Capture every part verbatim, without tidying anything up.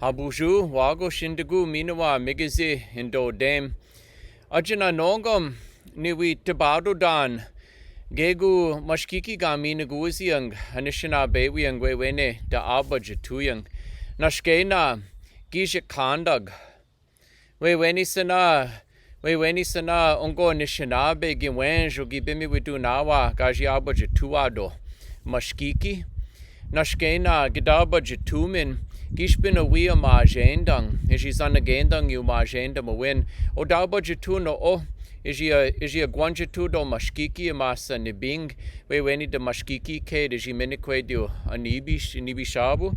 Habuju, wago shindigu, mino wa Migizi, indo dame. Ajina nongom, ni wi tibado dan. Gegu mashkiki ga mino guzi ang, Anishinaabe wi ang wewene, da aba jituyang. Nashkena, gijik kandag. Weweni sana, weweni sana, ongo Anishinaabe gi wenjo gi bimi widunawa, gaji aba jitu ado. Mashkiki. Nashkena, gidaba jitumin, gishpin awi a majendang, iji zanagendang yu majenda mawin, o daba jitu no o, iji a, iji a gwan jitu do mashkiki a masa nibing, weweni da mashkiki ke da ji minikwe diu a nibish, nibishabu.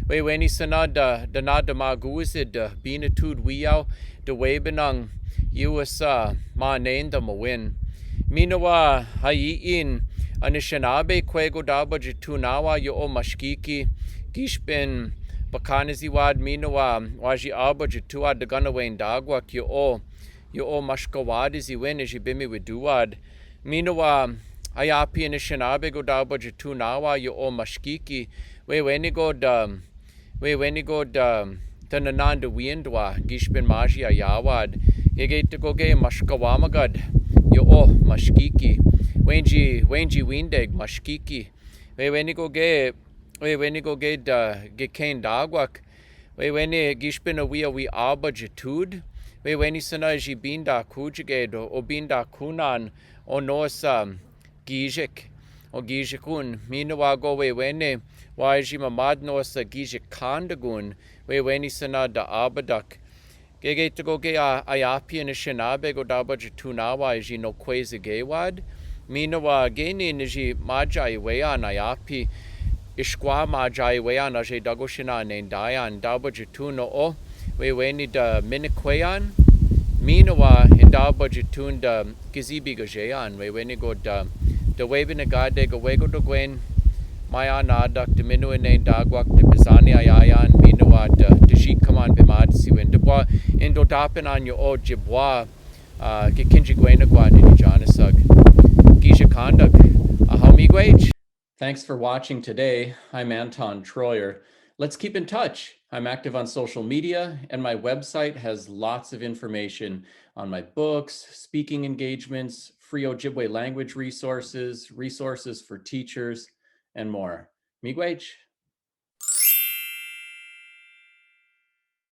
Weweni sana da, da na da maguzi da bina tud wiyao, da webenang yu asa manenda mawin. Mino wa hayiin Anishinaabe kwe go daba jitu nawa yo o mashkiki. Gishpin bakanizi wad mino wa, wa ji aba jitu ad da gana wen dagwak yo o. Yo o mashkawadi zi win iji bimi widuwad. Mino wa, ayapi Anishinaabe go daba jitu nawa yo o mashkiki. Weweni go da, weweni go da, da nananda windwa, gishpin maji ayawad. Gege tigoge mashkawamagad. Yo o mashkiki. Wenji, wenji windeg mashkiki. Weweni goge, weweni goge da, geken dagwak. Weweni gishpin awi awi aba jitud. Weweni sana ji binda kujige do, o binda kunan, o nosa gijik, o gijikun. Mino wa go weweni, wa ji mamad nosa gijik kandagun. Weweni sana da abadak. Gege tigoge a, ayapi Anishinaabe go daba jitu nawa iji no kwezi gewad. Mino wa geni niji maja iweyan ayapi. Ishkwa maja iweyan aje dago shina nendayan daba jitu no o. Weweni da minikweyan. Mino wa daba jitun da gizibi gajeyan. Weweni go da, da webinagade go wego dogwen. Maya nadak da minuwinen dagwak da bizani ayayan mino wa da, da jikaman bimad siwin. Da bwa indo dapinan yo o jibwa, ah, gikinjigwenagwa nini janasag. Gija kandak, ah, how migwage. Thanks for watching today. I'm Anton Troyer. Let's keep in touch. I'm active on social media, and my website has lots of information on my books, speaking engagements, free Ojibwe language resources, resources for teachers, and more. Migwage.